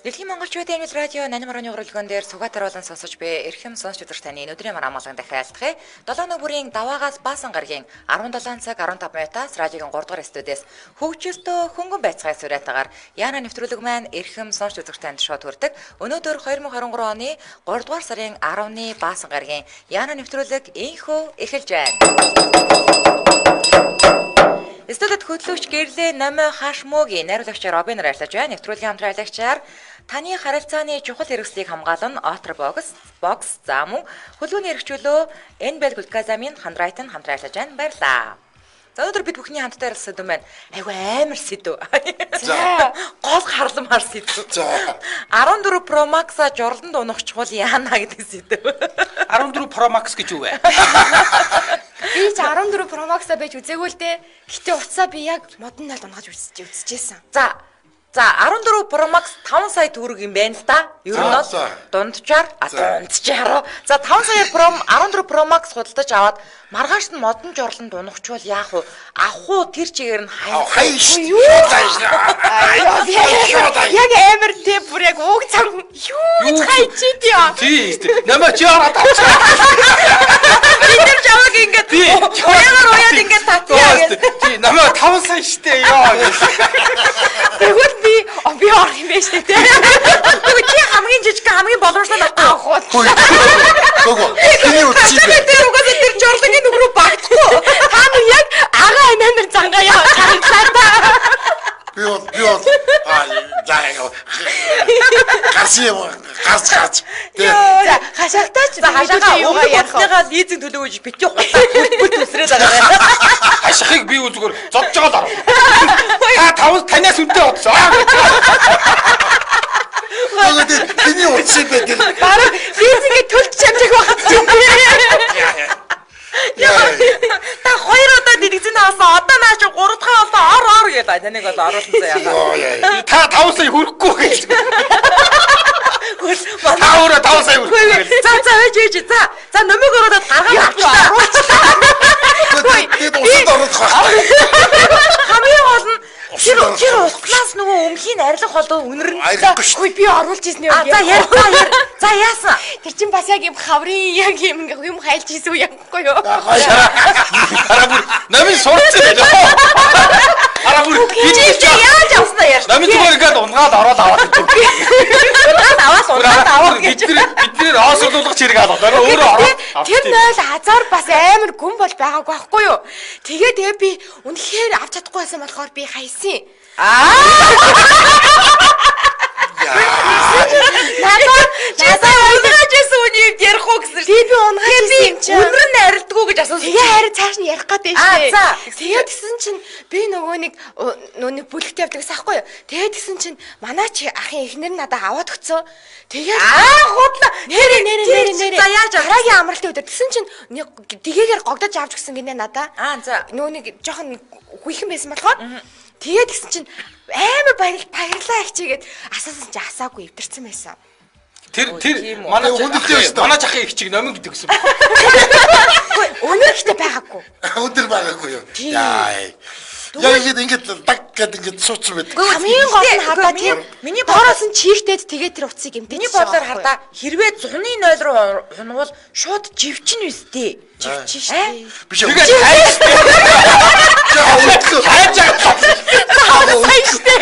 Дэлхийн монголчуудын амьд радио 88.3 рөлгөн дээр Сүхбаатар болон сонсож буй эрхэм сонсч үзэгч таны өнөөдрийн мар амгалан дахиад айлтгая. 7 нүбүрийн даваагаас баасан гарагийн 17 цаг 15 минутаас радиогийн 3 дугаар студиэс хөгжилтөө хөнгөн байцгаая сүрэтагаар Яна нэвтрүүлэг маань эрхэм сонсч үзэгч танд шууд хүрдэг. Өнөөдөр 2023 оны 3 дугаар сарын 10-ны баасан гарагийн Яна нэвтрүүлэг инхүү эхэлж байна. Студид хөтлөгч гэрлээ Номой Хаш Мөгийн найруулагчаар Робинор ажиллаж байна. Нэвтрүүлгийн хамтран ажиллагчаар таны харилцааны чухал хэрэгслийг хамгаалан Отр Бокс, Бокс за мөн хөлгөөний эрхчлөө Энбел Гүлказамын хамтрайтан хамтран ажиллаж байна. Баярлалаа. За өнөөдөр бид бүхний хамтдаа ярилцсан сэдв маань айгүй амар сэдв. За. Гол харламаар сэдв. За. 14 Pro Max-а журланд унах чухал яана гэдэг сэдв. 14 Pro Max гэж юу вэ? Би ч 14 Pro Max-а байж үзээгүй л дээ. Гэтэ утсаа би яг модон налд унгаж үзчихсэн. За. За 14 Pro Max 5 сая төгрөг юм байна л да. Ер нь бол За. дунджаар а За. дунджаар. За 5 сая Pro 14 Pro Max худалдаж аваад маргааш нь модон жорлонд унахчвал яах вэ? Авах уу тэр чигээр нь Аа хайх. хай шүү. Юу? Шууд хай. Яг амар те бүр яг уг цам юу гэж хайчихэд яа. Тий, тий. Намаа чи ороод авчаа. Бид нар чамайг ингээд Тий. уяагаар уяад ингээд татъя гэж. Тий, намаа 5 сая штэ ёо. Тэгвэл би би орох юм байна штэ те. Тэгвэл чи хамгийн жижиг хамгийн боломжтой авах уу? Гүг. Миний үтсийг Тэр тэр угаасаа тэр жорлогийн нүг рүү багтахгүй. Та нар яг агаа амиар зангаа яа гаргалаа та. би бол аа за гарч юм гарч гарч. Тэ. За хашаалтаач За хашаага юугаа өмнө ярих вэ? бодсныхаа лизинг төлөв гэж битгий хутлаа бүт үсрээд байгаа. Хашихыг би зүгээр зодж байгаа л оров. Та 5 танаас үнэтэй бодсон. Нөгөө миний үтсийг би тэр. Бараг лизингээ төлж чамжааг байхад ч юм. Та хоёр удаа дэлгэцэн авсан. Одоо наа чи гурав дахь болсон ор ор гээл. Таныг бол оруулсан заяа. Йоо яа. Та 5 сая хүрэхгүй гэж. Хөл Та өөрөө 5 сая хүрэхгүй гэж. За за ээж ээж за. За нөмөг оруулаад гаргаад авчлаа. Тэгээд усанд оруулах байх. Хамгийн гол нь тэр тэр уснаас нөгөө өмхийн арилга холоо үнэрнэ. Арилгагүй шүү. Үгүй би оруулж ирсэн юм. А за яар за яар. За яасан? Тэр чинь бас яг юм хаврын яг юм ингээ юм хайлж ийсэн үү яахгүй юу? Хараа бүр намын сурцсан байж. Хараа бүр Чи чи яаж авснаа яар. Намын зүгээр ингээд унгаад ороод аваад идэв. Унгаад аваас унгаад авах гэж. Бид нэр оосруулах хэрэг алга. Дараа өөрөө ороод Тэр нойл азар бас амар гүн бол байгаагүй байхгүй юу? Тэгээ тэгээ би үнэхээр авч чадахгүй байсан болохоор би хайсан. Надад надад унгааж исэн үнийг ярих уу гэсэн. Би би унгааж исэн юм чинь. Үнэр нь арилдаггүй гэж асуусан. Тэгээ харин цааш нь ярих гэдэг Аа, шүү дээ. за. Тэгээд тэгсэн чинь би нөгөө нэг нөгөө нэг бүлэгт явдаг гэсэн аахгүй юу? Тэгээд тэгсэн чинь манай чи ахын эхнэр нь надад аваад өгцөө. Тэгээд Аа худлаа. Нэрэ нэрэ нэрэ нэрэ. За яаж авах? Дараагийн амралтын өдөр тэгсэн чинь нэг тэгээгээр гогдож авч гисэн гинэ надаа. Аа, за. Нөгөө нэг жоохон гүйхэн байсан болохоор тэгээд тэгсэн чинь амар баярлаа их чигээд асуусан чи асаагүй эвдэрсэн байсан. Тэр тэр Тийм үү. манай Хүндэлтэй байсан. манай жахын их чиг номин гэдэг гэсэн. Өнөр ихтэй байгаагүй. Өндөр байгаагүй юу. Тийм. Яа. Яа ингээд ингээд даг гэд ингээд суудсан байт. Хамгийн гол нь хардаа тийм миний доороос нь чийхтэд тэгээд тэр утсыг эмдэж. Миний бодлоор хардаа хэрвээ зуны 0 руу хунвал шууд живчин үстэй. живчин шүү дээ. Биш Тэгээд хайж хайж хайж Сайн шүү дээ.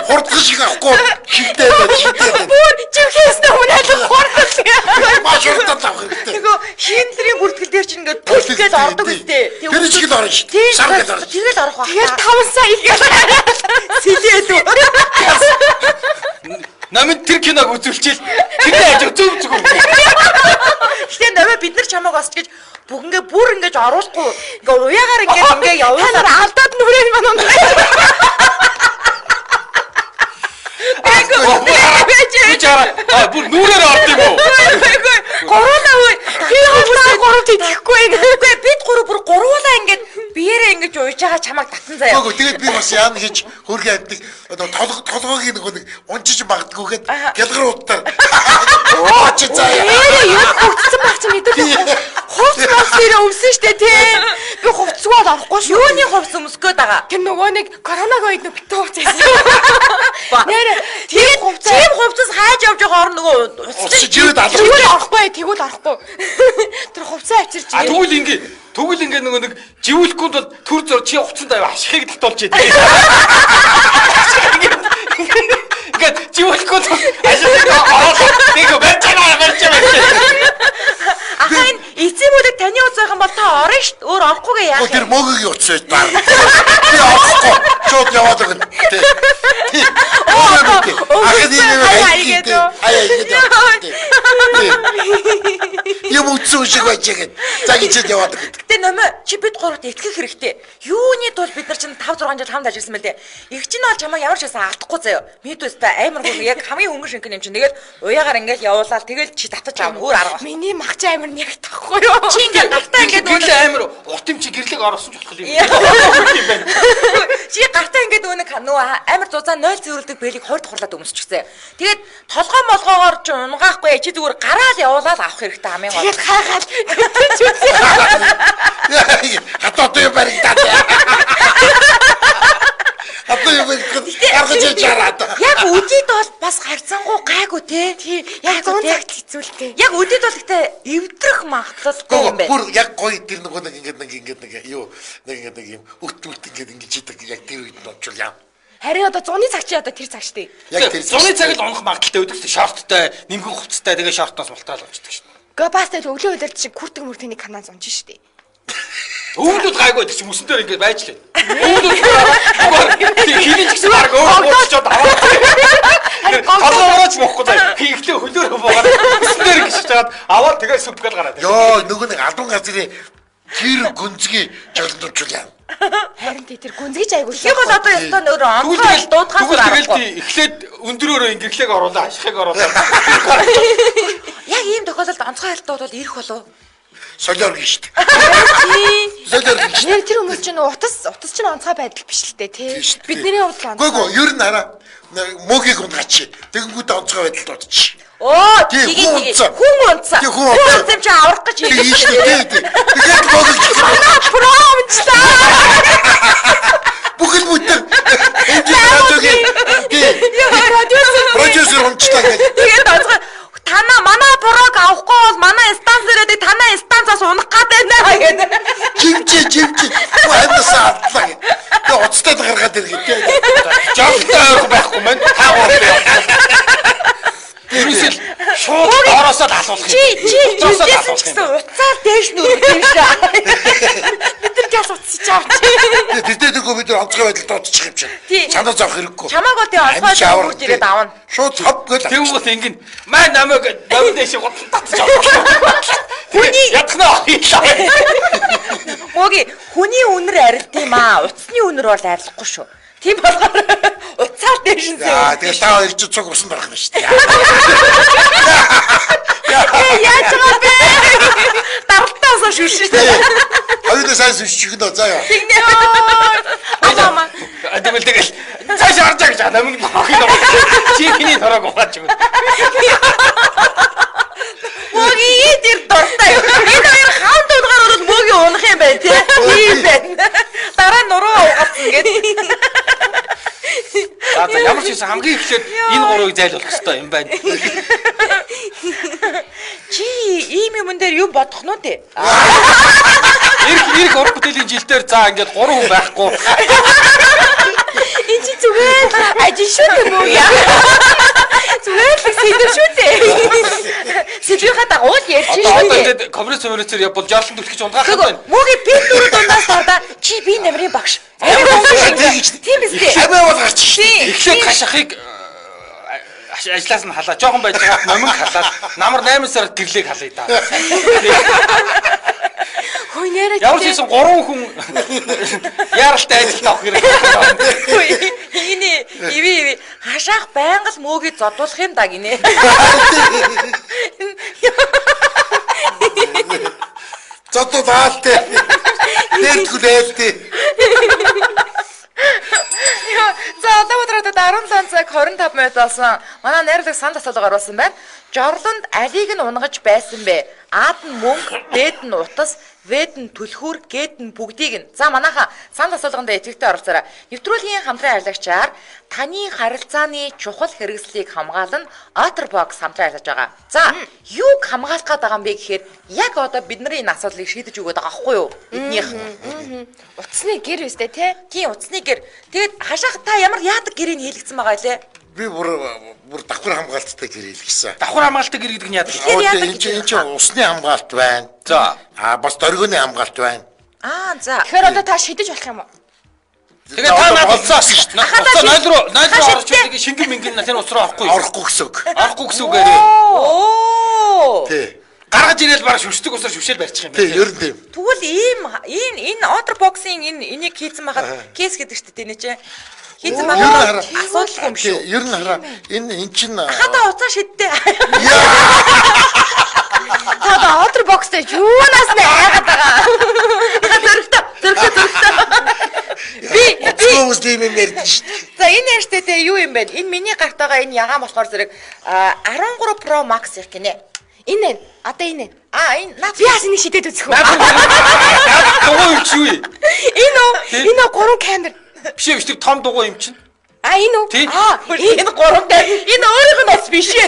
хурдхан шиг авахгүй хигтэй байж хигтэй байж. Бүр живхээс нь өмнө аль хурдл. Маш хурдан авах хэрэгтэй. Нөгөө хиндрийн бүртгэл дээр чинь ингээд пүл гэж ордог үстэй. Тэр шиг л орно шүү. Тийм Шар гэж орно. Тэгэл орох байх. Тэгэл 5 сая игээл. Сэлээ лүү. Намын тэр киног үзүүлчихэл тэрний ажиг зөв зөв. Гэтэ намаа бид нар чамааг осч гэж бүгэнгээ бүр ингэж оруулахгүй ингээ уяагаар ингээд ингээ Та явуулаад нар алдаад нүрээ маань унаа. Би чараа бүр нүрээр орд юм уу? Гуруулаа үе. Би хурдан гурав идэхгүй байна. Үгүй бид гурав бүр гуруулаа ингээд биеэрээ ингэж уйж байгаа чамааг татан заяа. Үгүй тэгээд би бас яана хийж хөргөн амьтдаг одоо толгой толгойг нөгөө нэг унчиж магадгүйгээд гялгар удаар. Оо чи заяа. Нэрээ юу хөгжсөн байх чинь мэдүүлээ. Хувц мос нэрээ өмсөн штэ тий. Би хувцсгүй бол орохгүй шүү. Юуны хувц өмсөх гээд байгаа? Тэр нөгөө нэг коронавиг үед нөгөө битүү хувц байсан. Нэр Тэгээд тийм хувцас тийм хувцас хайж явж байгаа орон нөгөө Ус живэд алга. тэгвэл орохгүй, тэгвэл орохгүй. Тэр хувцас авчирч А тэгвэл ингээ нөгөө нэг живүүлэхгүй бол төр зур чи хувцсанд аяа ашихыг татуулж идэв. Ингээд живүүлэхгүй бол ашихыг ороод нэг барьж байгаа барьж байгаа. Ахаа энэ эцэг бүлэг таны утас байх юм бол та орно шүү дээ. Өөр орохгүйгээ яах Тэр юм? мөгөгийн утас байж баа. Би орохгүй. Шууд яваад өгнө. Тий. Тий. Ахын нэг хаяа аяа игээд. Юм утсан шиг байж байгаа. За гэж яваад өгнө. Гэтэ нөмө чи бид гуравт итгэх хэрэгтэй. Юуны тул бид нар чинь 5 6 жил хамт ажилласан мэлээ. Их чинь бол чамайг ямар ч байсан алдахгүй заяо. Миний төстэй амар хөргө яг хамгийн хөнгөн шингэн юм чинь. Тэгэл уяагаар ингээл явуулаад тэгэл чи татаж авна. Өөр арга. Миний мах чи амар нэг тахгүй юу? Чи ингээд гартаа ингээд Гэрлээ нөгөө амар урт юм чи гэрлэг орсон ч болох юм. Юм байна. Чи гартаа ингээд нөгөө нэг нөгөө амар зузаан 0 зөөрөлдөг бэлийг 20 хурлаад өмсчихсэн. Тэгээд толгой молгоогоор чи унгаахгүй чи зүгээр гараал явуулаад авах хэрэгтэй хамгийн гол. Тэгээд хайгаал тэгж үзье. Хатуу юм баригдаад. Хатуу юм гаргаж иж хараад. Яг үдид бол бас харьцангуй гайгүй те. Тий, яг 100 цагт хэцүүлтэй. Яг үдид бол гэтээ эвдрэх магадлалтай юм байна. Бүр яг гоё тэр нөгөө нэг ингээд нэг ингээд нэг юу нэг ингээд нэг юм өт өт ингээд ингэж идэг яг тэр үед нь очвол яа. Харин одоо зуны цаг чи одоо тэр цаг штэ. Яг тэр Зуны цаг л унах магадaltaй байдаг шүү дээ. Шорттой, нэмгэн хувцастай тэгээ шортноос мултраал авчдаг шүү дээ. Гэ бас тэгэл өглөө өдөр чи күртэг мөртөний канаа зунж штэ. Өвлүүд гайгүй байдаг чи мөсөн дээр ингээд байж лээ. Өвлүүд хинэн ч гэсэн баг өөр буурчод аваад. Толгоорооч муухгүй заа. Ихлээ хөлөөрөө буугаад мөсөн дээр гიშж чаад аваад тэгээ сүпгэл гараад. Йоо нөгөө нэг албан газрын тэр гүнзгий жолондуулчул яа. Харин тий тэр гүнзгийч айгуу. Тэг бол одоо ёстой нөр онцгой дуудахаас өөр тэгэл аргагүй. тий эхлээд өндрөөрөө ингэрлэг оруулаа, ашихыг оруулаа. Яг ийм тохиолдолд онцгой хайлтууд бол ирэх болов. Солиор гин штт. Тий. Солиор гин штт. Нэр тэр хүмүүс чинь утас чинь онцгой байдал биш л дээ тий. Бидний хувьд л Гөө онцгой. гөө ер нь хараа мөгийг унгаач. Тэгэнгүүтээ онцгой байдалд удчих. Оо Тий, тгий хүн тгий. унтсан. Хүн унтсан. Тий, хүн унтсан. Хүн унтсан чи аврах гэж Тийм шүү дээ. Тий. Тэгээд мөгийг Промчлаа. бүхэл бүтэн энэ радиогийн тий Продюсер. продюсер унчлаа гэж. Тэгээд онцгой танаа манай бурууг авахгүй бол манай станц ирээд танаа станцаас унах гад байна гэдэг. Жимжи жимжи. Амьсаа алдлаа гэ. Тэгээ уцтай гаргаад иргэ тий. Жолтой ойрхон байхгүй мэн. Та гурав. Ерөөсөл шууд доороосоо л алуулах юм. Чи чи Доороосоо л жилдсэн алуулах ч юм. гэсэн уцаал дээш нүрэх юм шээ. Бид нар гял утсаж авч. Тэдээ тэгвэл бид нар онцгой байдалд удчих юм чинь. Тий. Санаа зовх хэрэггүй. Чамааг бол тий онцгой Амьд шавар, хурж ирээд тий. авна. Шууд цав гэл. Тэнгүүт ингэн маа намайг намайг дэше гутал татчих авах. Хүний ядхнаа хийлээ. Мөги хүний үнэр арилт юм аа. Утасны үнэр бол арилахгүй шүү. Тийм болохоор уцаал дээш нь За тэгэл та хоёр чинь цуг усан дарах нь шүү дээ. Яаж байгаа бэ? Даралтаасаа шүршин шүү. Хоёулаа сайн сүшчих нөө заа яа. Тэгнэ. Амаа. Тэгвэл тэгэл цааш орж байгаа гэж намайг нохыг орох. Чи хиний норог угааж өгнө. Мөги тэр дуртай. Энэ хоёр хаан дуугаар бол мөги унах юм байна тий. Тийм байна. Дараа нь нуруу угаасан гээд. За за ямар ч юм хамгийн эхлээд энэ гурвыг зайлуулах хэрэгтэй юм байна. Чи ийм юмн дээр юм бодох нь үү те? Ирэх уран бүтээлийн жил дээр за ингээд гурван хүн байхгүй. Энд чи зүгээр л ажил шүү дээ мөн яа. Зүгээр л сэдв шүү дээ. Сэдвийнхаа дагуу л ярьж Одоо шүү одоо дээ. ингээд конференц конференцээр явбал жарлан түлхэж унгаах юм байна. Мөги би дөрөв дундаас дардаа чи би намрын багш. Амар хөнгөн Тэг гэж. Тийм биз дээ. Амиа бол гарч шүү дээ. Эхлээд хашахыг ажлаас нь халаа. Жохон байж байгаа номин халаад намар 8 сард гэрлийг халъя да. Хөөе нэрэ. Ямар ч байсан гурван хүн яаралтай ажилд авах хэрэгтэй. Энэ иви иви хашаах байнга л мөгийг зодуулах юм да гинэ. Зодоо даалтай. Дэртгүүлээлтэй. За Улаанбаатар хотод 17 цаг 25 минут болсон. Манай найруулаг санал асуулга оруулсан байна. Жорлонд алийг нь унгаж байсан бэ? Ад нь мөнгө, Б-д нь утас, В-д нь түлхүүр, Г-д нь бүгдийг нь. За манайха санал асуулганд идэвхтэй оролцоорой. Нэвтрүүлгийн хамтран ажиллагчаар таны харилцааны чухал хэрэгслийг хамгаална Otterbox хамтран ажиллаж байгаа. За юуг хамгаалах гээд байгаа юм бэ гэхээр яг одоо бидний энэ асуудлыг шийдэж өгöd байгаа байхгүй юу? Эднийх. Утасны гэр өстэй тий. Тийм утасны гэр. Тэгээд хашаах та ямар яадаг гэрийг хийлгэсэн байгаа лээ? Би бүр давхар хамгаалттай гэр хийлгэсэн. Давхар хамгаалтай гэр гэдэг нь яадаг? Тэгэхээр яадаг Энэ чинь усны хамгаалт байна. За. Аа бас дөргөний хамгаалт байна. Аа за. Тэгэхээр одоо та шидэж болох юм уу? Тэгээ та надад болцоос шүү дээ. Уцаа 0 руу 0 руу орж идэг шингэн мингэн тэр ус руу орохгүй. Орохгүй гэсэн үг. Орохгүй гэсэн үг ээ. Оо. Тий. Гаргаж ирээл бараг шүшдэг усаар шүшээл барьчих юм Тий, байна. ер нь тийм. Тэгвэл ийм энэ Otterbox-ийн энэ энийг хийцэн байхад кейс гэдэг шүү дээ тийм ээ. Хийцэн Ер нь байхад хараа. асуудалгүй юм Тий, шүү. ер нь хараа энэ эн чинь Хата уцаа шидтэй. Та одоо Otterbox-тэй юунаас нь айгаад байгаа? Зөрөгтэй, зөрөгтэй, зөрөгтэй. Би хүмүүс тийм юм ярьж шүү дээ. За энэ ярьжтэй те юу юм бэ? Энэ миний гарт байгаа энэ ягаан болохоор зэрэг 13 Pro Max их гинэ. Энэ ээ. Одоо энэ ээ. А энэ наад Би бас энийг шидэд үзэх үү? Дугуй юм чи юу юм? Энэ үү? Энэ үү гурван камер. Биш ээ, биш тэр том дугуй юм чинь. А энэ үү? Тий. Аа энэ гурван камер. Энэ өөрийнх нь бас биш ээ.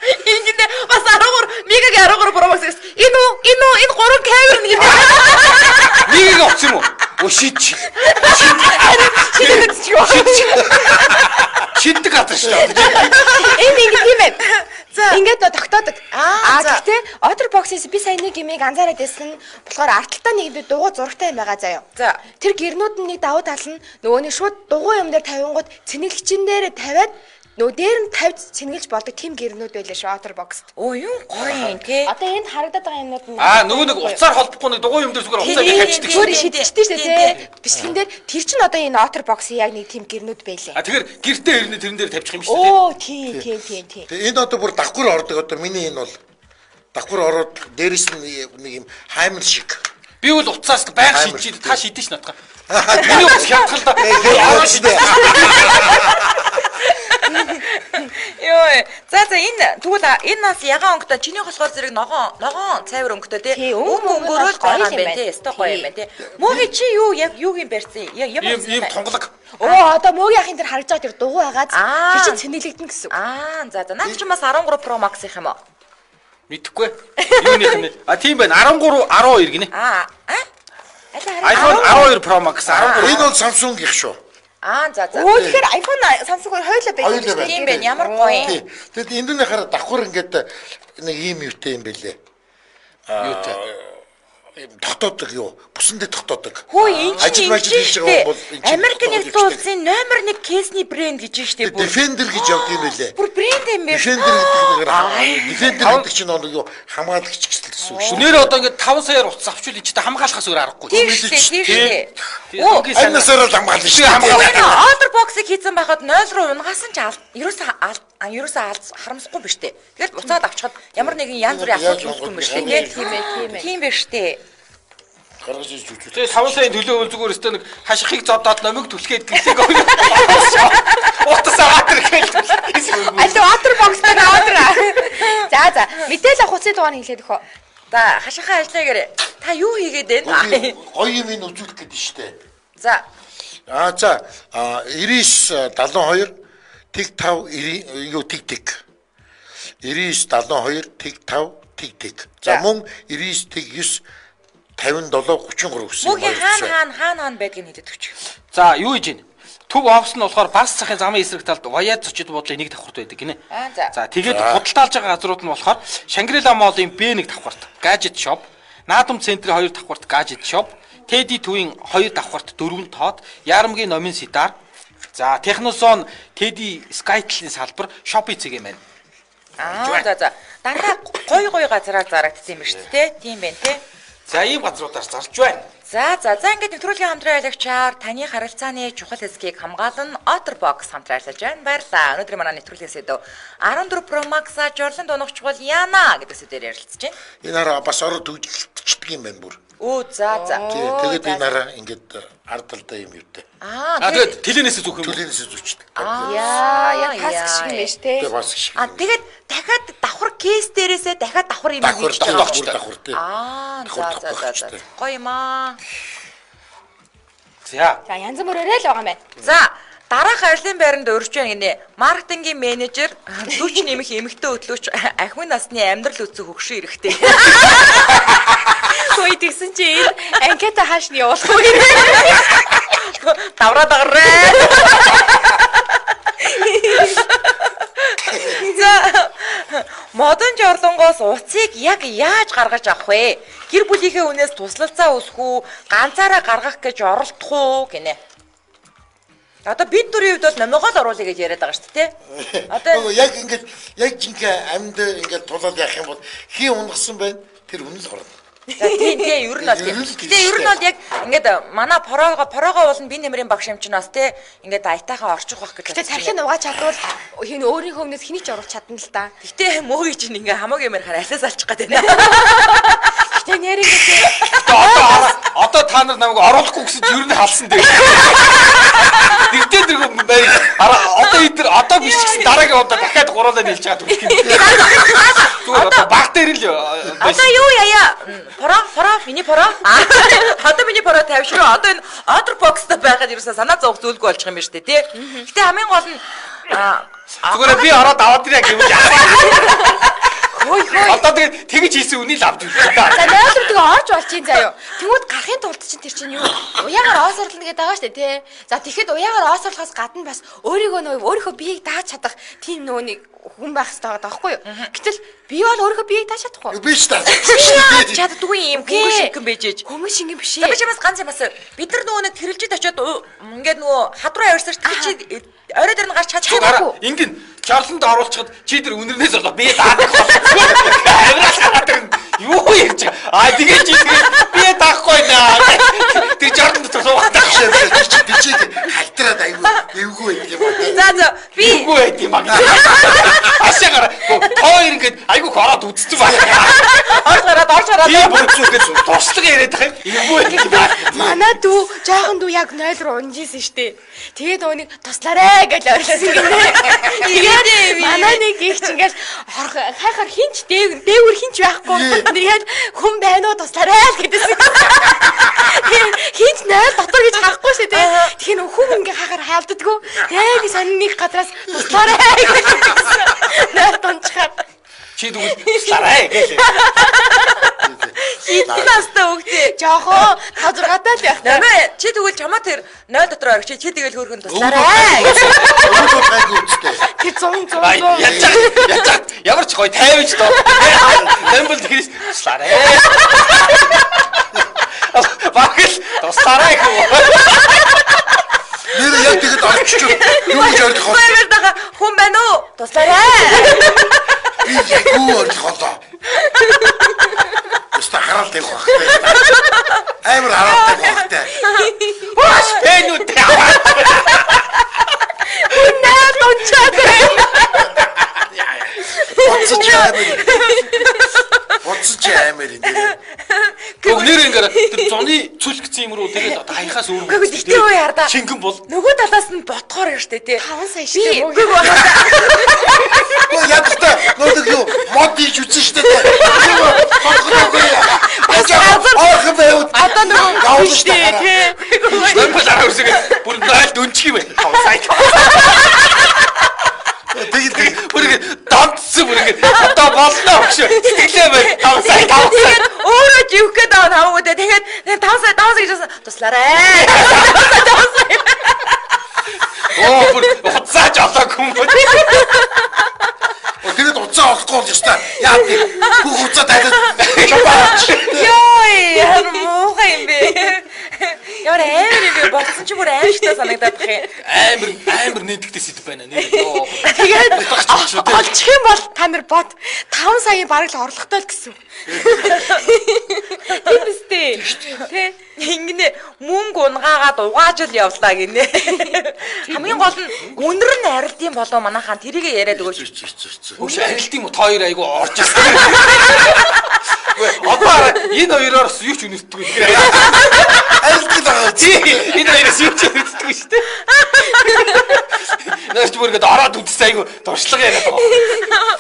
Энэ гинэ бас 13 Мегагийн 13 Pro Max гэсэн. Энэ үү? Энэ үү? Энэ гурван камер нь гинэ. Нэг авсан юм уу? Өө шид. шидэд үзчих үү? Шиддэг газар шүү дээ. Энэ ингэ тийм ээ. За. Ингээд нөө тогтоодог. Аа, Аа за. гэхдээ Otterbox-ээс би сая нэг юмыг анзаараад байсан. Болохоор арталтаа нэг дугуй зурагтай юм байгаа заяа. За. Тэр гэрнүүд нь нэг давуу тал нь нөгөө нэг шууд дугуй юм дээр тавингууд цэнэглэгчин дээр тавиад нөгөө дээр нь тавьж цэнгэлж болдог тийм гэрнүүд байлаа шүү Otterbox-т. Оо юу гоё юм те. Одоо энд харагдаад байгаа юмнууд нь Аа нөгөө нэг уцаар холбохгүй нэг дугуй юм дээр зүгээр уцаар Тий, ингэ тавьчихдаг Зүгээр шүү. шидчихдэг шүү Тийм, дээ тий. Бичлэгэн дээр тэр чинь одоо энэ Otterbox-ийн яг нэг тийм гэрнүүд байлээ. А тэгэхээр гэртээ ирнэ тэрэн дээр тавьчих юм шүү дээ. Оо тий тий тий тий. Тэгээ энэ одоо бүр давхар ордог одоо миний энэ бол давхар ороод дээрэс нь нэг юм хаймар шиг. Би бол уцаас байнга Амар. шидчихийд та шидэж ш натгаа. Миний уц хямдгал да. Яа шүү дээ. Йоо. За за энэ тэгвэл энэ нас ягаан өнгөтэй чиний болохоор зэрэг ногоон цайвар өнгөтэй тий. Тий, өнгө өнгөөрөө л өнгө байгаа юм гоё байна юм тий. байна. Өстой гоё юм байна тий. Мөгийн чи юу яг юу юм барьсан? Яг ямар Ийм ийм тунгалаг. Оо одоо мөөгийн ахын дээр харагдаж байгаа тэр дугуй байгаад Аа. тэр чинь цэнэглэгдэн гэсэн үг. Аа за за наад чи бас 13 Pro Max их юм уу? Мэдхгүй. Юуных нь. А тийм байна. 13 12 гинэ. Аа а? Аль хараа. iPhone 12 Pro Max 13. Энэ бол Samsung-ийнх шүү. Аа за за. Өө тэгэхээр iPhone Samsung хоёр хоёулаа байдаг Хоёулаа шүү дээ. Тийм байна. Ямар гоё юм. Тий. Тэгэд энэ дэр хараа давхар ингээд нэг ийм юутай юм бэлээ. Юутай. Ийм тогтоодог юу? Бүсэндээ тогтоодог. Хөө энэ чинь Ажил мажил хийж байгаа хүн бол энэ чинь Америк тогтоогод нэгдсэн явчихдаг. улсын номер 1 кейсний брэнд гэж штэ бүр. Defender гэж явд юм бэлээ. Бүр брэнд юм байна. Defender гэдэг нэг Defender гэдэг чинь нэг юу хамгаалагч гэсэн үг шүү. Нэр одоо ингээд 5 саяар утас авчвал энэ чинь хамгаалахаас өөр аргагүй. Тийм штэ, тийм штэ. Тий. Оо, Хамгийн сайн. Аннасаар л хамгаална шүү. Тий, хамгаална. Энэ Otterbox-ыг хийцэн байхад 0 руу унгасан ч ерөөсөө алд харамсахгүй биш үү? Тэгэл буцаад авчихад ямар нэгэн янз бүрийн асуудал үүсэхгүй юм биш үү? Тийм ээ, тийм ээ. Тийм биш үү? Гаргаж иж үжүү. Тэгээ 5 саяын төлөө бол зүгээр өстө нэг хашихыг зодоод номиг түлхээд гэлэг утас аваад ирэхэл. Аль Otterbox дээр аваад. За за мэдээлэл авах утасны дугаар хэлээд өгөө. За хашихаа ажиллая гэрээ. Та юу хийгээд байна? Гоё юм энэ үзүүлэх гэдэг шүү дээ. За Аа за 99 72 тэг 5 90 юу тэг тэг 99 72 тэг 5 тэг тэг. За За. мөн 99 тэг 9 57 33 гэсэн. Мөгийн хаана хаана хаана хаана байдгийг хэлээд өгч. За юу хийж гин? Төв офис нь болохоор Барс цахын замын эсрэг талд Ваяа зочид буудлын нэг давхарт байдаг гинэ. Аа, за. За тэгээд худалдаалж байгаа газрууд нь болохоор Shangri-La Mall-ын B1 давхарт Gadget Shop, Наадам центрийн 2 давхарт Gadget Shop, Teddy Twin 2 давхарт 4 тоод, Ярамгийн номын Сидар, за Technozone Teddy Skytel-ийн салбар Shopee цэг юм байна. Аа за за. Дандаа гой гой газраар зарагдсан юм биш үү те? Тийм байна те. За ийм газруудаар зарж байна. За за за ингээд нэвтрүүлгийн хамтран ажиллагчаар таны харилцааны чухал хэсгийг хамгаална Otterbox хамтран ажиллаж байна. Баярлалаа. Өнөөдөр манай нэвтрүүлгийн сэдэв 14 Pro Max-а жорлон дунагчвал яана гэдэг сэдвээр ярилцж байна. Энэ хараа бас ороо төгжлөлтчдөг юм байна бүр. Өө за за. Тий, тэгээд энэ хараа ингээд ард талдаа юм юутай. Аа тэгээд тэлэнээс зүөх юм уу? Төлөөнөөс зүчдэг. Яа, яг таск шиг юм биш те. Тэгээ бас шиг. Аа тэгээд дахиад давхар кейс дээрээсээ дахиад давхар юм Давхар хийж давхар байгаа. бүр давхар тий. Аа за Давхар за за за. давхар. Гоё юм аа. За. За янз бүрээрээ л байгаа юм байна. За дараах ажлын байранд урьж байна гинэ. Маркетингийн менежер 40 нэмэх эмэгтэй хөтлөөч ахмын насны амьдрал үтсэх хөгшин эрэхтэй. Хөөе тэгсэн чи энэ анкета хааш нь явуулах вэ? Давраа дагараа. За модон жорлонгоос утсыг яг яаж гаргаж авах вэ? Гэр бүлийнхээ үнээс туслалцаа өсөх үү, ганцаараа гаргах гэж оролдох уу гинэ. Одоо бид дөрвийн хувьд бол номигоо л оруулъя гэж яриад байгаа шүү дээ, тэ? Одоо Одоо яг ингээд яг жинхэнэ амьд ингээд тулаад явах юм бол хин унгасан байна тэр хүн л орно. За тийм тийм ер нь бол тийм. Ер нь л Гэтэ ер нь бол яг ингээд манай пороогоо болон би нэмрийн багш юм чинь бас те ингээд аятайхан орчих واخ гэж Гэтэ тархийг угааж чадвал хин өөрийнхөө өмнөөс хэнийг ч оруулах чадна л да. Гэтэ мөөгийн чинь ингээ хамаагүй юм ярихаар алиас алчих гээд байна. Гэтэ нэр ингээд Одоо та нар намайг оруулахгүй гэсэн чинь ер нь халсан дээ. Тэгтээ тэргүй байр одоо эдэр одоо биш гэсэн дараагийн удаа дахиад гуруулаа нийлж байгаа түлх юм. Зүгээр одоо баг дээр л Одоо юу яя? Пороо миний пороо. Одоо миний пороо тавьшруу. Одоо энэ other box-тай байгаад ерөөсөө санаа зовх зүйлгүй болчих юм байна шүү дээ, тий? Гэтэ хамгийн гол нь зүгээр би ороод аваад ирье гэвэл яах. Хөөе хөөе. Одоо тэгээд тэгж хийсэн үнийг л авч ирсэн да. За 0 руу тэгээ орж болж чинь заяо. Тэнгүүд гарахын тулд чинь тэр чинь юу? Уяагаар оосорлно гэдэг байгаа шүү дээ, тий. За тэгэхэд уяагаар оосорлохоос гадна бас өөрийгөө нөө өөрийнхөө биеийг дааж чадах тийм нөө нэг хүн байх хэрэгтэй байгаа байхгүй юу? Гэтэл би бол өөрийнхөө биеийг дааж чадахгүй. Би ч таа. Чаддгүй юм хөнгөн шингэн байж ээж. Хөнгөн шингэн биш За ээ. би чамаас ганц юм бас бид нар нөгөө нэг тэрэлжид очиод ингээд нөгөө хадруу авирсан шүү дээ. Чи орой дээр нь гарч чадахгүй. Гараа ингэн жарланд оруулчихад чи тэр үнэрнээс болоо би даах авирал гараад ирнэ. Юу ярьж байгаа? Аа тэгээ чи тэгээ би даахгүй наа. Тэр жарланд дотор суугаад таах Тэр чи тэр чи халтраад айгүй эвгүй байт юм байна. За за би эвгүй байт юм аа. Ашаа гараа тоо ингээд айгүй ороод үдцсэн байна. орж гараад орж гараад Би бүр зүгээд туслага яриад байгаа юм. Эвгүй байт юм аа. Манай дүү жоохон дүү яг 0 руу унжижсэн штэ. Тэгээд нөгөө нэг туслаарэ гэж орилсон гинэ. Тэгээд манай нэг их ч ингээл хайхаар хинч дээвэр хинч байхгүй. Тэгээд хүн байна уу туслаарэ л гэдээсэн. Тэгээд хинч 0 дотор гэж харахгүй штэ тий. Тэгэхээр нөгөө хүн ингээ хайхаар хаалддаггүй. Тэгээд нэг сонин нэг газраас туслаарэ гэж хэлсэн. 0 дунчхаад. Чи тэгвэл туслаарай гэлээ. хитэн настай хүүхдээ. Жохон 5 6 таа л байх та. Нэмээ чи тэгвэл чамаа тэр 0 дотор орчих чи тэгэл хөөрхөн туслаарай. Өвгөө гайгүй үстэй. Тэр 100 100 Ай 100. яаж яаж ямар ч гоё 50 ч доо. Намбал тэгэхээр туслаарай. Баг л туслаарай гэх юм. Нэр яг тэгэд орчих. Юу гэж орчих вэ? Баяр тага хүн байна уу? Туслаарай. Би яг юу орчих болоо. Өстө хараал тавих байх. Амар хараал тавих байх. Баш пэнүүд аваад. 0 дунчаад. Буцаж амар. Буцаж амар энэ. Гүг нэр ингээд тэр зуны цүлх гэсэн юм руу тэгээд одоо хаяхаас өөр. Үгүй гэхдээ үе хардаа. Шингэн бол Нөгөө талаас нь ботхоор юм штэ тий. 5 сая Би штэ. үгүй хардаа. Гоо ядтай нөөдөг юу мод хийж үтсэн штэ. Тийм үү? Сонгохгүй. Бас орхон байвал Одоо нөгөө явуулна штэ. тий. намбал араа өрсөг бүр 0 дөнчих юм байна. 5 сая. Тэгэл тэгэл Бүр ингээд донтсон бүр ингээд одоо болно гэж сэтгэлээ байна. 5 сая 5 сая. Тэгээд өөрөө живэх гээд байгаа нь хамаагүй дээ. Тэгээд 5 сая 5 сая гэж байсан. Туслаарай. 5 сая. Оо бүр хуцаач олоогүй юм байна. Тэгээд уцаа олохгүй бол ёстой. Яа тийм бүх уцаа тайлаад чамаа. Йой, ямар муухай юм бэ. Ямар амар юм бэ? Бодсон чи бүр аимшигтай санагдаад бах юм. Амар амар нийтлэгтэй сэдв байна нэр. Йоо. Тэгээд Утгач шүү дээ. олчих юм бол та нар бод 5 саяын бараг л орлоготой л гэсэн. Тийм биз дээ. Тэ. Ингэнэ мөнгө унгаагаад угааж л явлаа гинэ. Хамгийн гол нь үнэр нь арилдсан болов манайхаа тэрийг яриад өгөөч. Хөш арилт юм уу? Та хоёр айгу орж ирсэн. Одоо энэ хоёроор бас юу ч үнэртдэггүй тэгэхээр. Арилдаг л байгаа. Тий, энэ хоёроос юу ч үнэртдэггүй шүү дээ. Наач бүр ингээд ороод үзсэн айгу туршлага яриад байгаа.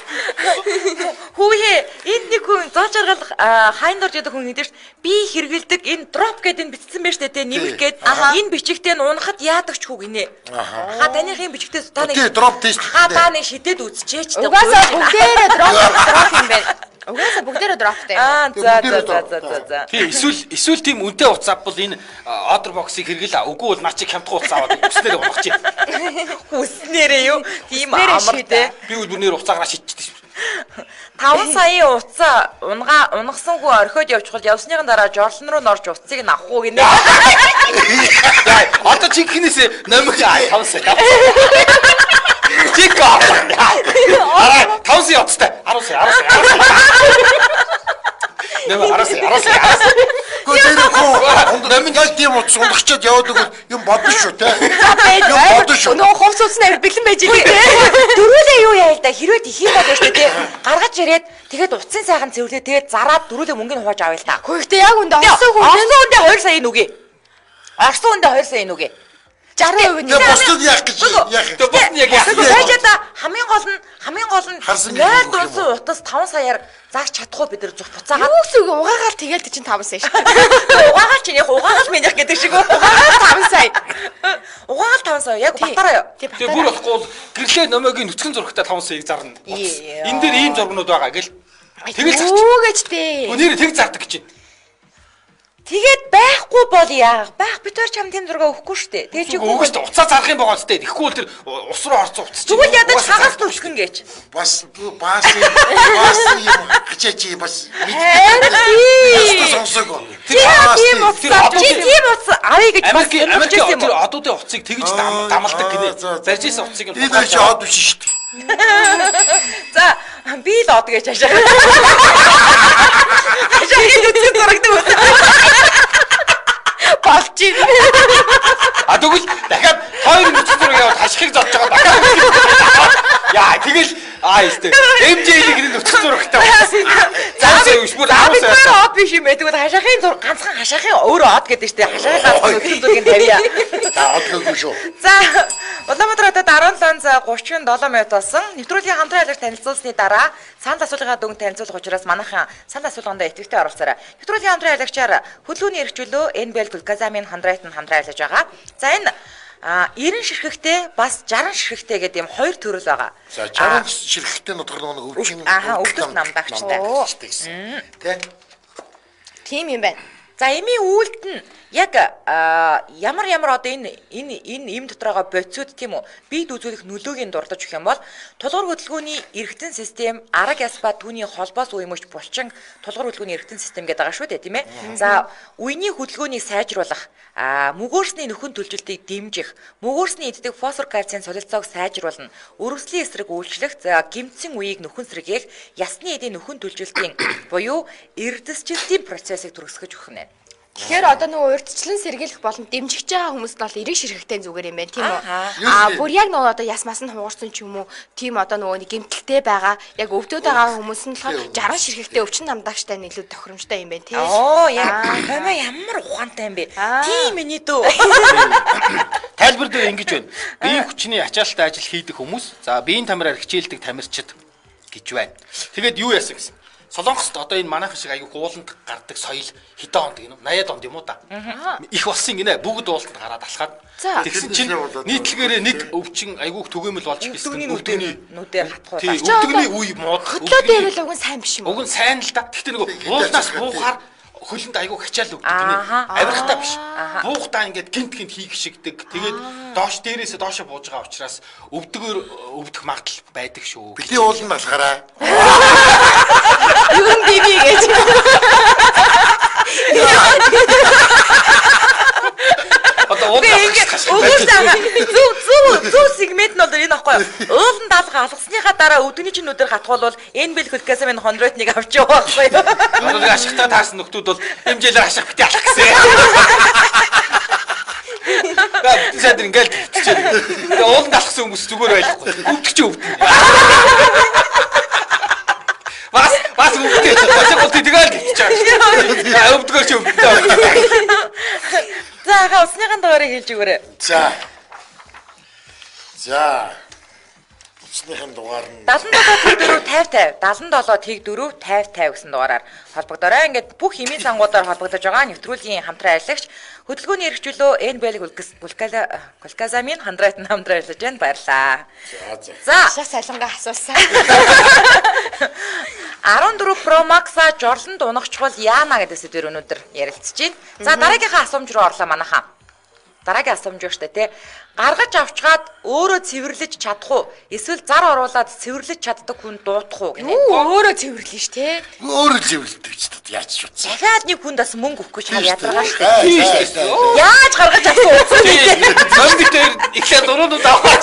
Хүүхээ энд нэг хүн зол жаргал хайн дорж гэдэг хүн гэдэг ш би хэрэгэлдэг энэ дроп гэдэг энэ бичсэн байж тээ нэмэх гээд энэ бичигтээ нь унахад яадаг ч хүү гинэ. Ха таных энэ бичгтээс та нэг Тий, дроп тест. Ха та нэг шидэд үзчихээч тэ. Угаасаа бүгдээрээ дроп дроп юм байна. Угаасаа бүгдээрээ дроптай юм. Аа за за за за за за. Тий, эсвэл тийм үнэтэй утас авбал энэ Otterbox-ыг хэрэгэл үгүй бол наа чи хямдхан утас аваад үснээрээ унах чи. Хүснээрээ юу? Тийм Хүснээрээ амар шийдэ. те. Би бол бүр нэр уцаагаараа шидчихдэг шүү. 5 саяын утсаа унгаа унгасан хүү орхиод явчихвал явсныхан дараа жорлон руу норж утсыг нь авах уу гинэ. Яа, одоо чи хинээс номих 5 сая. Чик аа. Арай 5 сая утастай. 10 сая, 10 сая. Нэмэ 10 сая, 10 сая. Гэхдээ тэр хөө Номин яг тийм утас унгахчаад яваад өгвөл юм бодно шүү те. Юм бодно шүү. Нөгөө хувц утас нь бэлэн байж байгаа тий. Дөрүүлээ юу яа л да хэрвээ тэх юм бол шүү дээ. Гаргаж ирээд тэгээд утсын сайхан цэвэрлээ тэгээд зараад дөрүүлээ мөнгөний хувааж авъя л та. Хөөе яг үндэ орсон хүн Орсон үндэ 2 сая нүгэ. Орсон үндэ 2 сая нүгэ. 60% нь Тэгээ бусдад яах гэж яах. Тэгээ бусд нь яг яах Тэгвэл сайжаа хамгийн гол нь хамгийн гол нь Харсан 0 гэж өгөх юм дунсан утас 5 саяар зарч чадахгүй бид нар зүг буцаагаад юу гэсэн үг угаагаал тэгэл чинь 5 сая шүү дээ. угаагаал чинь яг угаагаал минийх гэдэг шиг үү. Угаагаал 5 сая. Угаагаал 5 сая яг Тий. батараа юу. Тий Тэгээ бүр болохгүй бол гэрлээ номогийн нүцгэн зурагтай 5 саяыг зарна. Утас. Яа. Энэ дээр ийм зургнууд байгаа гэл. Тэгэл зарч. Юу гэж дээ. Нэр тэг зардаг гэж байна. Тэгээд байхгүй бол яах? Байх бит хоёр чам тийм зураг өгөхгүй шүү дээ. Тэгээд чи Үгүй шүү дээ. Уцаа зарах юм байгаа ч дээ. Тэгэхгүй бол тэр ус руу орсон утас чинь. Тэгвэл ядаж угаасаа хагас зардаг. нүцгэн гэж. Бас бас бас юм хачаач бас Харин тий. сонсоогүй. Чи тийм утас тэр авч- чи одуудын- тийм утас авъя гэж бас Америк сонирхож Америк байсан юм тэр уу? одуудын утсыг тэгж дамалдаг гинэ. Барьж исэн утсыг нь Энэ хоёр чи од биш шүү дээ. За би л од гэж хашаа. Хашаа нүцгэн зурагдаг үү? Болж байна. А тэгвэл дахиад хоёр нүцгэн зураг яваад хашхыг зодж байгаа дахиад. Яа тэгэл аа ёстой. MJ-ийг нэг нүцгэн зурагтай утас. За За биш бүр За 10 бид сая. хоёр од биш юм бэ? Тэгвэл хашаахын зураг ганцхан хашаахын өөрөө од гэдэг штеп. Хашаахын ганцхан нүцгэн зургийг тавья. Та одлоогүй шүү. За Улаанбаатар хотод 17 цаг 37 минут болсон. Нэвтрүүлгийн хамтран ажиллагч танилцуулсны дараа санал асуулгын дүн танилцуулах учраас манайхан санал асуулгандаа идэвхтэй оролцоорой. Нэвтрүүлгийн хамтран ажиллагчаар хөдөлгөөний эрх чөлөө NBL Глюкозамин хандраайтан хамтран ажиллаж байгаа. За энэ 90 ширхэгтэй бас 60 ширхэгтэй гэдэг юм хоёр төрөл байгаа. За 60 ширхэгтэй нь болохоор нэг өвчин Ааха, өвдөлт намдагчтай. гэсэн. Тэ? Тийм юм байна. За эмийн үйлд нь яг ямар ямар одоо энэ энэ энэ эм дотор байгаа бодисууд тийм үү биед үзүүлэх нөлөөг нь дурдж өгөх юм бол тулгуур хөдөлгөөний эргэтэн систем арга яс ба түүний холбоос үемөж булчин тулгуур хөдөлгөөний эргэтэн систем гэдэг байгаа шүү дээ тийм ээ. За үений хөдөлгөөнийг сайжруулах, мөгөөрсний нөхөн төлжилтийг дэмжих, мөгөөрсний иддэг фосфор кальцийн солилцоог сайжруулна, өргөслийн эсрэг үйлчлэх, за гэмтсэн үеийг нөхөн сэргээх, ясны эдийн нөхөн төлжилтийн буюу эрдэсжилтийн процессыг түргэсгэж өгөх нэ. Тэгэхээр одоо нөгөө урьдчилан сэргийлэх болон дэмжиж байгаа хүмүүст нь бол эрэг ширхэгтэй зүгээр юм байна тийм үү? Ааха. Аа бүр яг нөгөө одоо яс мас нь хугарсан ч юм уу тийм одоо нөгөө нэг гэмтэлтэй байгаа яг өвдөд байгаа хүмүүс нь болохоор 60 ширхэгтэй өвчин намдагчтай нь илүү тохиромжтой юм байна тийм. Оо яа, хомоо ямар ухаантай юм бэ? Аа. Тийм миний дүү. Тайлбар дээр ингэж байна. Биеийн хүчний ачаалттай ажил хийдэг хүмүүс, за биеийн тамираар хичээлдэг тамирчид гэж байна. Тэгээд юу яасан гэсэн. Солонгост одоо энэ манайхан шиг аягүй ууланд гардаг соёл хэдэн онд гинэ 80-ад онд юм уу да. Их болсон гинэ бүгд ууланд гараад алхаад. За. Тэгсэн чинь нийтлэгээрээ нэг өвчин аягүй түгээмэл болж ирсэн. Өвдөгний нүдээр хатгуулаа. Тий, өвдөгний үе муудах. Хөдлөө дээвэл уг нь сайн биш юм уу? Уг нь сайн л да. Гэхдээ нөгөө уулнаас буухаар хөлөнд айгүй хачаал өгдөг гинэ. Ааха. Авирахтаа биш. Буухтаа ингээд гинт гинт хийх шигдэг. Тэгээд доош дээрээсээ доошо бууж байгаа учраас өвдөгөр өвдөх магадлал байдаг шүү. Бидний ууланд алхаараа. Юу юм би би гэж. Одоо ууланд Би алхах ингээд хашиг өгөөсөө зөв зөв зөв сегмент нь бол энэ аахгүй юу? Ууланд алга алгасныхаа дараа өвдөгний чинь нүдээр хатгуул энэ бэл хөлкасамын хондротныг авч яваа байхгүй юу? Одоо нэг ашигтай таарсан нөхдүүд бол хэмжээлээр ашиг бити алах гэсэн. За бүтэн сайн дэр ингээл төвччихээ. Тэгээ ууланд алхсан хүмүүс зүгээр байхгүй. Өвдөг чи өвдөн. Бас бас Угаас өвдөө. Хашаа гол тэгэл төвчж байгаа. Өвдгөр чи өвдөө. За агаа усныхаа дугаарыг хэлж өгөөрэй. За. За. Усныхын дугаар нь 77 4 50 50 77 4 50 50 гэсэн дугаараар холбогдорой. Ингээд бүх химийн сангуудаар холбогдож байгаа нэвтрүүлгийн хамтран ажиллагч хөдөлгөөний эрхчлөө НБЛ Гулказамын хандрайтан хамтран ажиллаж байна. Баярлаа. За за. За Шах салангаа асуусан. 14 Pro Max-а жорлонд унахчвал яана гэдэг сэдвээр өнөөдөр ярилцж байна. За дараагийнхаа асуумж руу орлоо манайхаа. Дараагийн асуумж юу штэ тий. Гаргаж авчгаад өөрөө цэвэрлэж чадах уу? Эсвэл зар оруулаад цэвэрлэж чаддаг хүн дуудах уу гинэ. Юу өөрөө цэвэрлэн ш тэ. Өөрөө цэвэрлдэг ч гэдэг яаж ч утсан. Дахиад нэг хүнд бас мөнгө өгөхгүй чам ядаргаа штэ. Тийм шүү дээ. Яаж гаргаж авах утсан бэ? Номби дээр ихлээр дөрөв авах.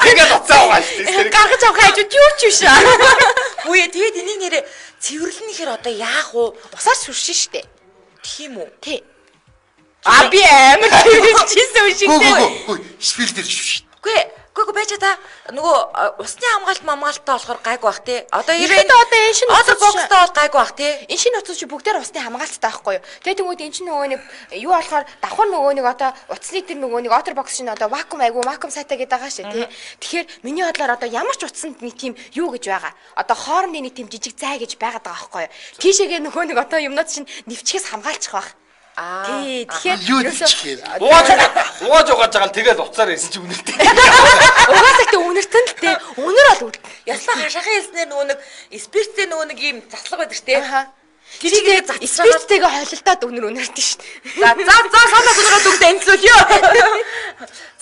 Тэгээд уцаа авах шүү дээ. Гаргаж авах хажууд юу ч биш. Үгүй тэгээд энийг нэрээ цэвэрлэнэ гэхээр одоо яах вэ? Усаар сүршин штэ. Тийм үү? Тий. А би амар цэвэрлжсэн юм шиг Гүү тэ. гүү гүү спил дээр шүү. Үгүй үгүй байж та нөгөө усны хамгаалт мамгаалттай болохоор гайгүй бах тий. Одоо Ерөнхийдөө одоо энэ шинэ Other утас box-тай бол гайгүй бах тий. Энэ шинэ утас чи бүгдээр усны хамгаалттай байхгүй юу? Тэгээ тэнгууд эн чинь нөгөө нэг юу болохоор давхар нөгөө нэг одоо утасны тэр нөгөө нэг OtterBox шинэ одоо вакуум айгу вакуум сайтай гэдэг байгаа шээ тий. Тэгэхээр миний бодлоор одоо ямар ч утсанд нэг тийм юу гэж байгаа. Одоо хоорондын нэг тийм жижиг зай гэж байгаад байгаа байхгүй юу? Тийшээгээ нөгөө нэг одоо юмнууд чинь нэвчгээс хамгаалчих байх. Аа. Тий, тэгэхээр Юу ерөөсөө нэвчих юм? Угааж угааж угааж байгаа л тэгэл уцаар ирсэн чи үнэртэй. Угаасаа тэ үнэртэн л тэ. Үнэр бол үл. Яслаа хашаахын хэлснээр нөгөө нэг спирттэй нөгөө нэг ийм заслаг байдаг шүү дээ. Аха. Тэрийг затсаад Спирттэйгээ холилдоод үнэр үнэртэн шүү дээ. За за за санаа сонирхоод үгс танилцуулъя.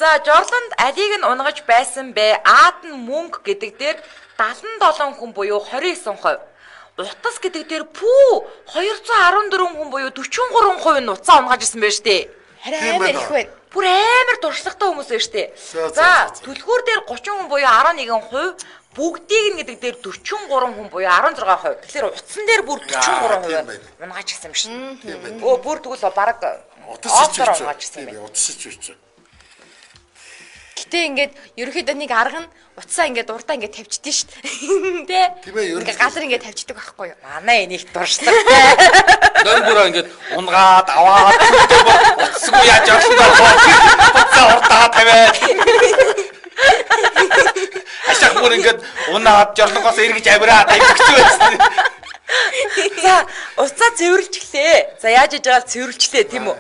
За жорлонд алийг нь унгаж байсан бэ? Аад нь мөнгө гэдэг дээр 77 хүн буюу 29%. Утас гэдэг дээр пүү 214 хүн буюу 43% нь утсаа унгааж исэн байж тээ. Харин Тийм амар байна их уу? байна. Бүр амар туршлагатай хүмүүс байж тээ. За, За за, за, за. түлхүүр дээр 30 хүн буюу 11%, бүгдийг нь гэдэг дээр 43 хүн буюу 16%. Тэгэхээр утсан дээр бүр 43% тийм байна. унгааж исэн юм шин. Тийм байна. Өө бүр тэгвэл бараг Утас ич офтоор үчүү. унгааж исэн Тийм байх. ээ, утас ич үчүү. Гэтэ ингээд ерөөхдөө нэг арга нь утсаа ингээд урдаа ингээд тавьчихдээ шүү дээ. Тэ? Тийм ээ, ерөнхийдөө. Ингээд газар ингээд тавьчихдаг байхгүй юу? Манай энийг туршлагатай. Ном бүрөө ингээд унгаад аваад утасгүй яаж явсан даа. Уцаа урдаа тавиад. Хашаах бүр ингээд унаад жорлонгоос эргэж авираад тавьчих байсан. За утсаа цэвэрлжлээ. За яаж иж байгаа л цэвэрлжлээ тийм үү?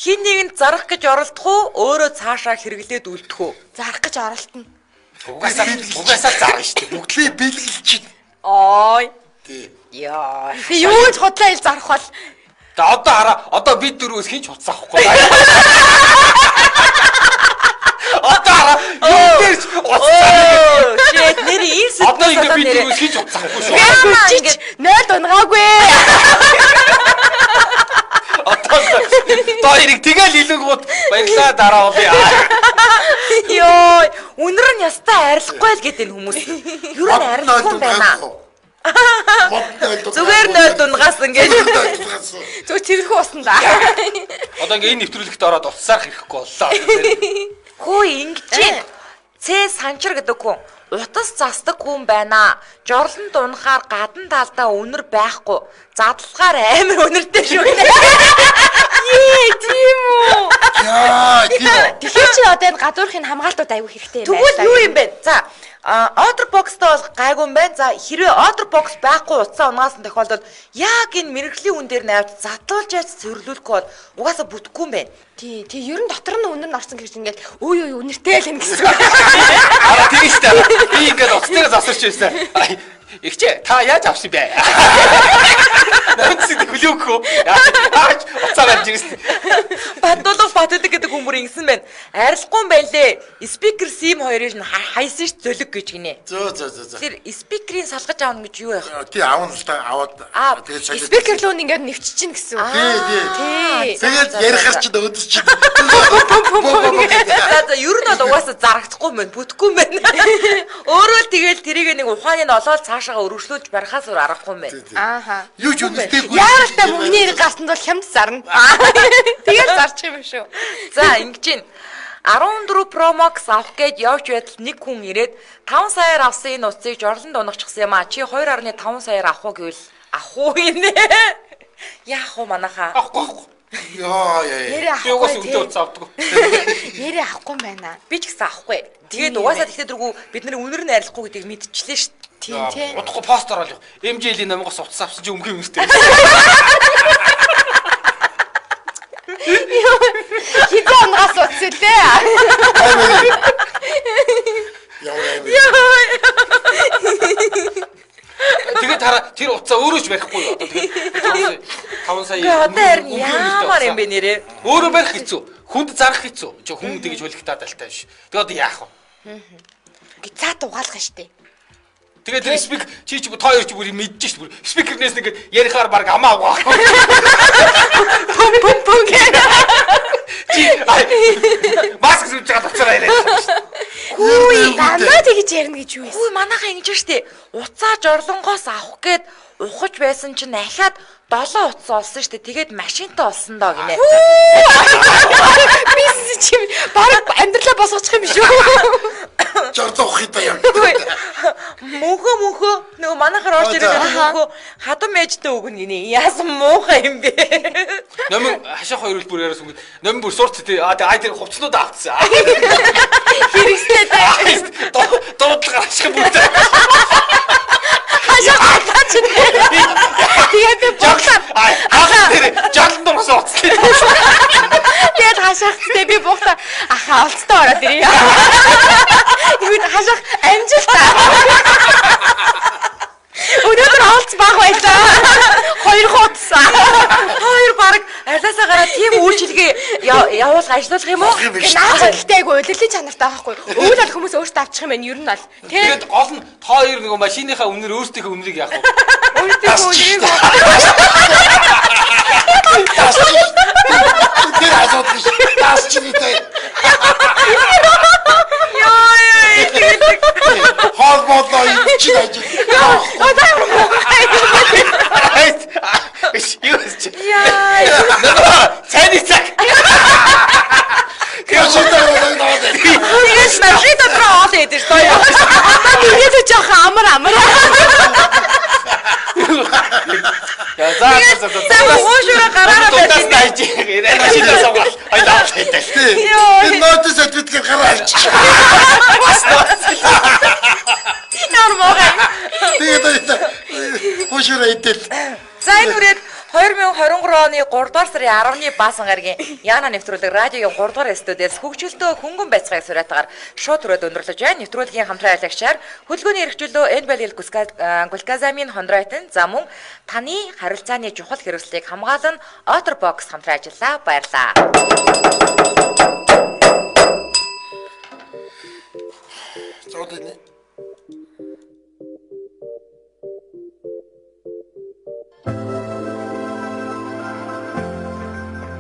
Хин нэгэнд зарах гэж оролдох уу? Өөрөө цаашаа хэрэглээд үлдэх үү? Зарах гэж оролтно. Угаасаа угаасаа зарна шүү дээ. Бүгдлээ бэлгэлж чинь. Ой. Тий. Яа. Би юу ч худлаа ил зарах бол За одоо хараа одоо бид дөрөвс хинч утас авахгүй. Одоо хараа юу дээр ч утас Оо, shit нэр ийм Одоо сэтгэл ингээ бид нэрээ. дөрөвс хинч утас авахгүй шүү. Яа, чич ингээд нойл унгаагүй. Одоо доо хэрэг тэгэл илэнгууд баярлаа дараа болъё. Йоо, үнэр нь ястай арилахгүй л гэдэг энэ хүмүүс. Юу н арилахгүй юм байна. Мод нойл Зүгээр нойл дунгаас ингээд Зүгээр цэвэрхэн усна да. Одоо ингээ энэ нэвтрүүлэгт ороод утсаар хэрэггүй боллоо. Хөө ингэж чинь. Цэ санчир гэдэг хүн утас засдаг хүн байна. Жорлонд унахаар гадна талдаа үнэр байхгүй. Задалгаар амар үнэртэй шүү дээ. Ээ, тийм үү. Яа, тийм үү. Тэгэхээр чи одоо энэ гадуурхын хамгаалтууд аягүй хэрэгтэй юм байна. Тэгвэл юу юм бэ? За, Other box-тай бол гайгүй юм байна. За, хэрвээ other box байхгүй утсаа унаасан тохиолдолд яг энэ мэрэгжлийн үн дээр навж задлуулж яаж цэвэрлүүлэхгүй бол угаасаа бүтэхгүй юм байна. Тий, тий, ер нь дотор нь үнэр нь орсон гэж ингээд өө юу үнэртэй л юм гэсэн. Аа тийм шүү дээ. Би ингээд утас дээр засарч байсан. Игчээ та яаж авсан бэ? Нэмцэг хүлээхгүй. Яаж уцаа гарч ирсэн. Бадуулах Батүлэг гэдэг хүн бүр ингэсэн байна. Арилахгүй юм байна лээ. Спикер SIM хоёрыг нь хайсан ш зөлөг гэж гинэ. Зөө зөө зөө зөө. Тэгэхээр спикерийн салгаж аавна гэж юу яах вэ? Тий аавна л та аваад Аа, тэгээд солиод. Спикер лүү нь ингээд нэвччихнэ гэсэн үг. Тий, тий. Тий. Тэгээд ярихар чинь өдөр чинь. За за ер нь бол угаасаа зарагдахгүй юм байна, бүтэхгүй юм байна. Өөрөө л тэгэл тэрийг нэг ухааны нь олоод цаашаага өргөжлүүлж барихаас өөр аргагүй юм байна. Ааха. Юу ч үнэтэй. Яарал та мөнгөний хэрэг гарсан бол хямд зарна. Тэгэл зарчих юм шүү. За ингэж чинь. 14 Pro Max авах гээд явж байтал нэг хүн ирээд 5 саяар авсан энэ утсыг жорлонд унахчихсан юм а. Чи 2.5 саяар авах уу гэвэл авах уу гинэ. Яах вэ манайхаа? Авахгүй. Яа яа. Нэрээ Би угаас авахгүй. үнэтэй утас авдаг. Нэрээ авахгүй юм байна. Би ч гэсэн авахгүй. Тэгээд угаасаа тэгтээ дэргүү бид нар үнэр нь арилахгүй гэдгийг мэдчихлээ шүү дээ. Тийм тий. Удахгүй пост ороод явах. MJL-ийн номгоос утас авсан чи өмгийн үнэтэй. Хизээ унгаас утас үлээ. Ямар аим. Тэгээд хараа тэр утсаа өөрөө ч барихгүй юу. Одоо тэгээд 5 сая Гэхдээ одоо харин яамаар юм бэ нэрээ? Өөрөө барих хэцүү. Хүнд зарах хэцүү. Чи хүн тэгж хөлөгтаад алтай биш. Тэгээд одоо яах вэ? Цаад угаалга штэ. Тэгээд тэр спик чи ч та хоёр ч бүр мэдэж шт бүр спикернээс нэг ярихаар баг амаа угаах. Пүм пүм пүм гэх. Чи маск зүүж байгаа уцаараа яриад. Хүү дандаа тэгж ярина гэж юу юм? Хүү манайхаа ингэж штэ. Уцаа жорлонгоос авах гээд ухаж байсан чинь ахаад 7 утас олсон штэ. Тэгээд машинтай олсон доо гинэ. Бизнес чи баг амьдралаа босгочих юм шүү. Жорлох хийдэ яа. Мөнхөө мөнхөө нөгөө манайхаар орж ирээд Аа, байгаа мөнхөө хадам ээжтэй өгнө гинэ. Яасан муухай юм бэ? Номин хашаах хоёр бүр яриас өнгөт. Номин бүр сурц тий. А тэр хувцснууд авцсан. Хэрэгстэй те. Дуудлага ашиг бүгд. Хашаа гадаа чи. Тэгээд би буглаа. Аа тэр жалан дургас уцлаа. Тэгээд хашаахтай би буглаа. Аха олцтой ороод ирье. Тэгвэл хашаах амжилтаа. Өнөөдөр олц баг байлаа. Хоёр хуудсан. Хоёр баг арилаасаа гараад тийм үйлчилгээ явуулах ажиллуулах юм уу? Наад гэхдээ айгу улирлын чанартай байхгүй. Өвөл бол хүмүүс өөртөө авчих юм байна ер нь бол. Тэ. Тэгээд гол нь та хоёр нөгөө машиныхаа үнэр өөрсдийнхөө үнэрийг яах вэ? Өөртөө үнэрийг Тэр асуудал биш. Тас чи гэдэг. Йоо ёо. Хоол бодлоо чи ажил. Одоо ямар муухай. Юу ч. Яа. Нөгөө цайны цаг. Тэгээд машин дотор оол идэж шүү дээ. Одоо тэгээд жоохон амар амар. За за за за. За уушураа гараараа Дундаас барьж. найж. Машинаас аваад хоёлаа аваад. Тэр нотис сертификат гараа авчих. Ямар муухай. Тэгээд хошураа идэл. За энэ үрээд 2023 оны 3 дугаар сарын 10-ны Баасан гарагийн Яна нэвтрүүлэг радиогийн 3 дугаар студиэс хөгжилтөө хөнгөн байцгааг суриатгаар шууд түрээд өндөрлөж байна. Нэвтрүүлгийн хамтран ажиллагчаар хөдөлгөөний эрхчлөө Энбалил глюкозамин хондроитин за мөн таны харилцааны чухал хэрэгслийг хамгаалан Otterbox хамтран ажиллаа. Баярлалаа. За одоо энэ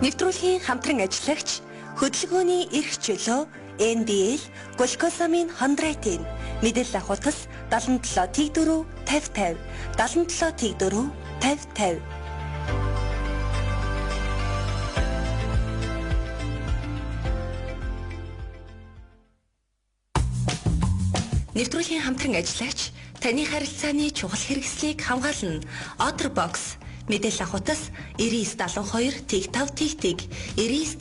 Нэвтрүүлгийн хамтран ажиллагч хөдөлгөөний эрх чөлөө NBL глюкозамин хондроитин мэдээлэл авах утас 77 04 50 50 77 04 50 50. Нэвтрүүлгийн хамтран ажиллагч таны харилцааны чухал хэрэгслийг хамгаална. Otterbox мэдээлэл авах утас 9972 тэг 5 тэг тэг 99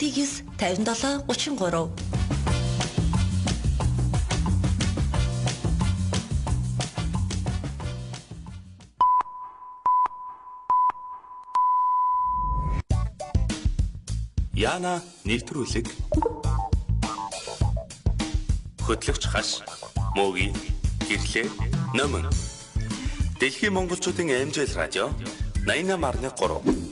тэг 9 57 33. Яна нэвтрүүлэг хөтлөгч хаш мөгийн гэрлээ номон Дэлхийн монголчуудын амжил радио 88.3.